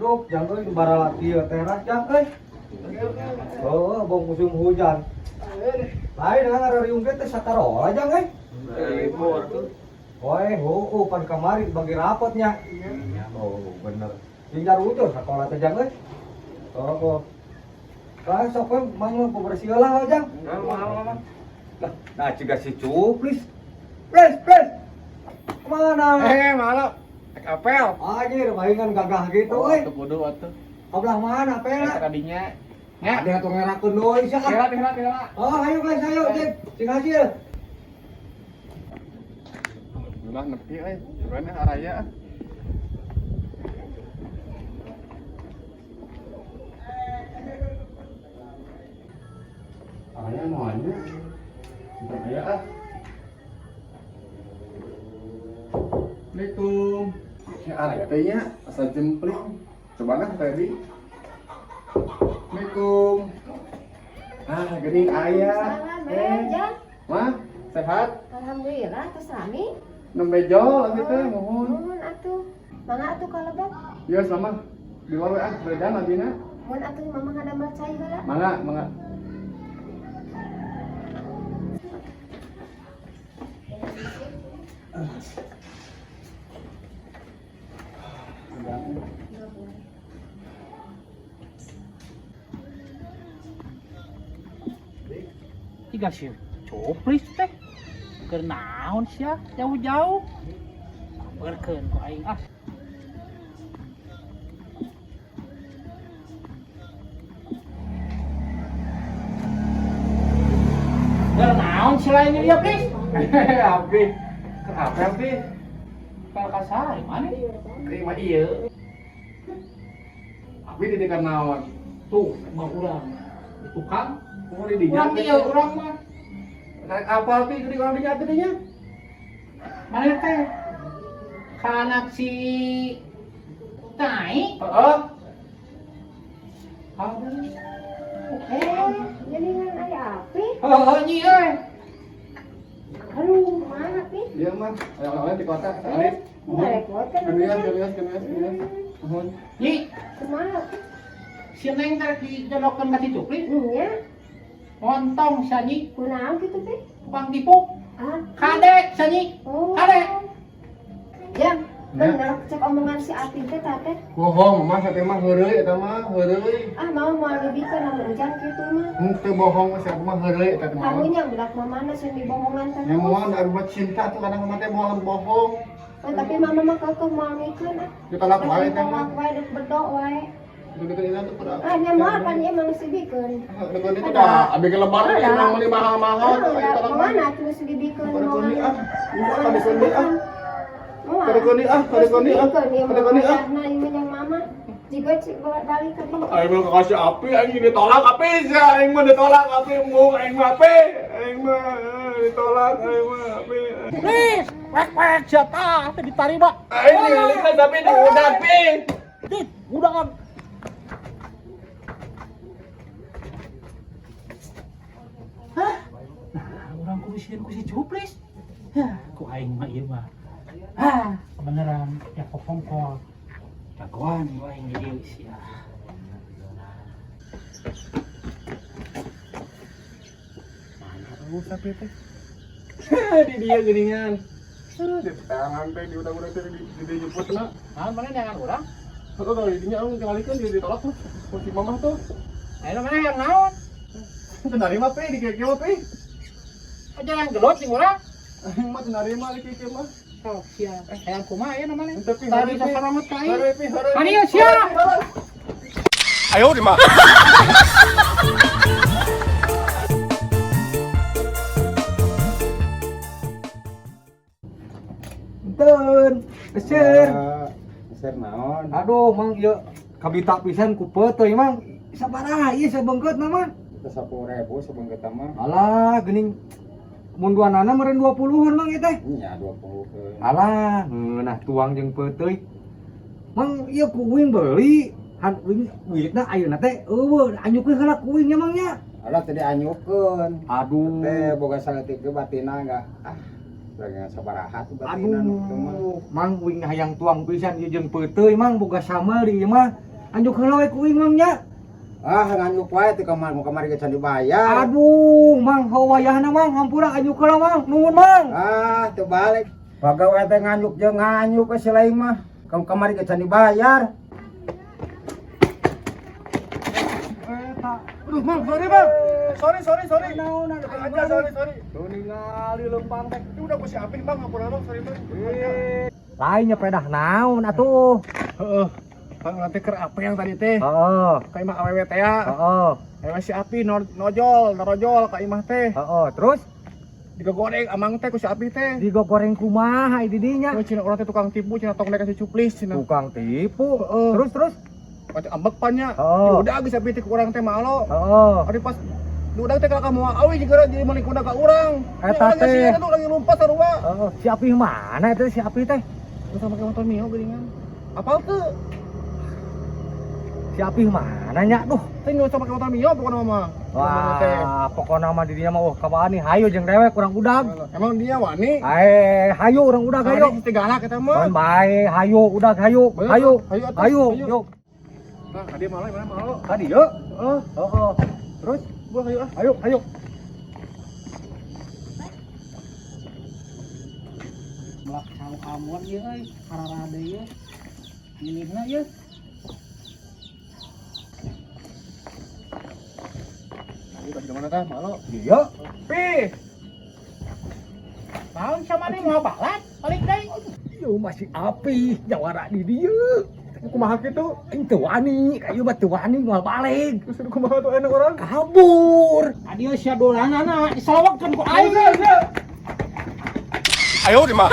Duh, jang euy barala kieu teras jang euy. Oh, bong musim hujan. Lain dengan ngarariung teh sakarola jang euy. Libur tuh. Oi, heueuh pan kamari bagi rapotnya. Oh, bener. Sing jarucur sakola teh jang euy. Oh, oh. Lah sok we mang bebersih lah jang. Mahal mah. Lah, nah ciga si Cuplis. Plis, plis. Kemana? Eh, malah. Ek apel. Anjir, mainan gagah gitu euy. Tuh kudu atuh. Kabelah mana apelna? Tadinya. Nya. Ada atuh ngerakeun deui sia. Kela kela kela. Oh, ayo guys, ayo, Jeng. Sing hasil. Alhamdulillah nepi euy. Buruan araya. Araya mau aja. Bentar aya ah. Assalamualaikum. Ya araya teh nya asa jempling. Coba nah tadi. Assalamualaikum. Ah, geuning aya. Salam, Jang. Mah, sehat? Alhamdulillah, terus rame. Nembe jol abi teh mohon. Mohon atuh. Mangga atuh kalebet. Iya sama. Di luar we ah, beredan abina. Mohon atuh mama ngadamel cai heula. Mangga, mangga. Tiga sih coplis teh. Keur naon sia jauh-jauh. Berkeun ku aing ah. Keur naon sia lain dia plis? Abi. Kenapa abi? Pel kasari mana? Terima iya. Abi di dekat naon? Tuh, mah urang. Di tukang. Kumaha di dinya? Urang ieu urang mah. Karek apa abi geuning urang dinya teh dinya? Mana teh? Ka anak si Tai. Heeh. Aduh. Eh, geuningan aya api. Heeh, nyi euy. Aduh, mana pi? Iya mah, aya oleh-oleh di kota. Alit. Ngarepotkeun atuh, Geuningan, Jang. geuningan, geuningan, geuningan. Nuhun. Nyi, Kumaha pi? si Neng teh dijodohkeun ka si Cuplis. Nya, Montong sia nyi, kunaon kitu pi? tukang tipu. Ah, Kadek sia nyi. oh. Kadek. Jang, Ya. bener cek omongan si Api teh tate. Bohong, mah saya mah heureuy eta mah heureuy. Ah, mau moal dibikeun lamun ujang kitu mah. Henteu bohong mah siapa mah heureuy eta teh mah. Kamunya budak mamana sieun dibohongan terus. Ya moal da mah cinta tuh kadang mah teh moal bohong. Nah, tapi mama mah kekeh moal mikeun ah. Ditolak wae teh mah. Ditolak wae dek bedok wae. Deg-degan itu tuh pada. Ah, nya moal pan ieu mah geus dibikeun. Deg-degan itu dah abi ke lebaran Ada. emang beli mahal-mahal tuh Ah, ditolak wae. mana terus dibikeun Kada ah. moal. Kada kondi ah. Moal. Kada kondi ah, kada kondi ah. Terus Kada kondi ah. Nah, ieu yang mama. Jiga cik balik ka dieu. Aing mah kasih api, aing ditolak api sia, aing mah ditolak api, mung aing mah api, aing mah ditolak aing mah api. Plis, wek wek sia tah teh ditarima. Aing ningalikeun tapi diudak pi. Dit, udahan. Hah? Nah, urang kudu sieun ku si Cuplis. Hah, ku aing mah ieu mah. Hah, kebenaran ya kopongkol. Jagoan ku aing di dieu sia. Mana eueuh sapi teh? Di dia geuningan. Di tangan teh di udah-udah teh di di jemputna. Nah, mana neangan urang? Heeh, kalau di dinya anu tingalikeun dia ditolak tuh. Ku si mamah tuh. Ayo mana yang naon? Teu narima pi di kieu mah pi. Aja yang gelut sing urang. Aing mah teu narima di kieu mah. Oh, sia. Hayang kumaha ieu namanya? Henteu pi Tadi heureuy pi. sasarangut ka aing. Heureuy pi heureuy. Mani ya sia. Ayo di mah. Enten, eser. Eser naon? Aduh, mang ieu kabita pisan ku peuteuy mang. Sabaraha ieu sabeungkeutna mah? Kita 10.000 sabeungkeut mah. Alah, geuning mun duanana meureun 20-an mang ieu teh. Nya 20. Alah, ngeunah tuang jeung peuteuy. Mang ieu ku uing beuli. Han uing duitna ayeuna teh eueuh anyukeun heula ku uing nya mang nya. Alah tadi anyukeun. Aduh. Teh boga saeutik ge batina enggak. Ah, lagi sabaraha tuh batina nu kitu mah. Aduh, mang uing hayang tuang pisan ieu jeung peuteuy mang boga samel di ieu mah. Anjuk heula we ku aing, Mang, nya. Ah, nganjuk wae teh kamar mau kamari ge can dibayar. Aduh, Mang, hawayahna, Mang, hampura anjuk heula, Mang. Nuhun, Mang. Ah, teu balik. Pagawe teh nganjuk jeung nganjuk ke si lain mah. Kamu kamari ge can dibayar. Aduh, Mang, sorry, Bang. Sorry, sorry, sorry. Naon atuh? Aja, sorry, sorry. Tuh ningali leumpang teh. Ini udah gua siapin, Bang, hampura, Bang, sorry, Bang. Lain nyepedah naon atuh. Heeh. Bang, nanti keur apa yang tadi teh? Heeh. Ka imah awewe teh ya. Heeh. Awewe si Api nojol, narojol ka imah teh. Heeh, terus Digogoreng amang teh ku si Api teh. digogoreng kumaha di dinya? Wah, cina urang teh tukang tipu, cina tong dek si cuplis cina. Tukang tipu. Heeh. Terus terus. Macam ambek pan nya. Heeh. Udah geus Api teh ku urang teh malo. Heeh. Ari pas diudag teh kalakah moal awi juga jadi maling kuda ka urang. Eta teh. Tuh lagi lompat sarua. Heeh, si Api mana itu si Api teh? Terus sama make motor Mio geuningan. Apal teu? Si Api mana nya? Duh. Teh nggak usah make motor Mio pokokna mah. Wah, pokokna mah di dinya mah wah kawani hayu jeung dewek urang udag. Emang dia wani? Eh, hayu urang udag hayu. Hayu galak eta mah. Mun bae hayu udag hayu. Hayu, Hayu. hayu atuh, Hayu, hayu. yuk. Nah, tadi malah mana malo? Tadi yuk. Heeh, Heeh. Terus gua hayu ah. ayo, ayo. Melak cau amon ieu euy, kararade ieu. Milihna ieu. Ayo tadi mana tah malo? Iya. Pi. Naon sama nih mau balat balik deui. Ieu masih api jawara di dieu. Kumaha kitu? Aing teu wani, kayu mah teu wani moal balik. Terus kumaha tuh enak orang? Kabur. Adieu sia dolanana disalawakkeun ku aing. Ayo di mah.